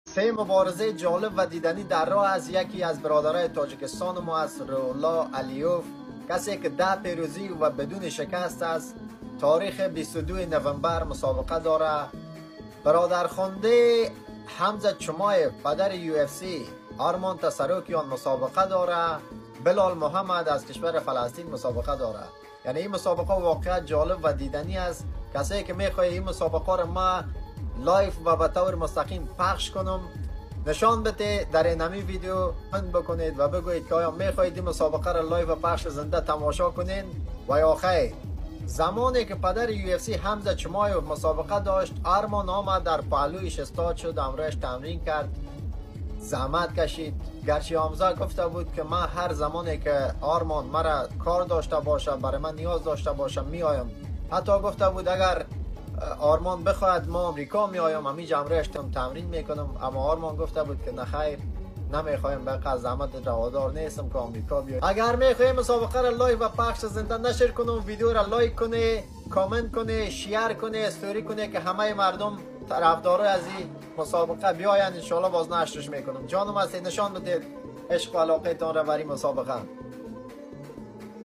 سه مبارزه جالب و دیدنی در راه از یکی از برادرای تاجیکستان ما است، رولا علیوف، کسی که 10 پیروزی و بدون شکست است. تاریخ 22 نوامبر مسابقه داره. برادرخوانده حمزه چمایف، پدر UFC، آرمان تسروکیان مسابقه داره. بلال محمد از کشور فلسطین مسابقه داره. یعنی این مسابقه واقعا جالب و دیدنی است. کسایی که میخوای این مسابقه رو ما live و به طور مستقیم پخش کنم، نشان بده در اینمی ویدیو کامنت بکنید و بگویید که آیا میخواهید این مسابقه را live و پخش زنده تماشا کنین و یا خیر. زمانی که پدر UFC حمزه چمایف مسابقه داشت، آرمان آمد در پهلویش استاد شد، همراهش تمرین کرد، زحمت کشید. گرچه حمزه گفته بود که من هر زمانی که آرمان مرا کار داشته باشه، برای من نیاز داشته باشه، میایم. حتی گفته بود اگر آرمان بخواهد ما آمریکا میایم، همینجا همراهش تمرین میکنم. اما آرمان گفته بود که نه خیر، نمیخوایم، به قدر زحمت روادار نیستم که آمریکا بیایم. اگر میخوایم مسابقه را live و پخش زنده نشر کنم، ویدیو را like کنه، کامنت کنه، share کنه، استوری کنه که همه مردم طرفدارای از این مسابقه بیاین. انشالله باز نشرش میکنم. جانم هستید، نشان بدید عشق و علاقه تان را برای مسابقه.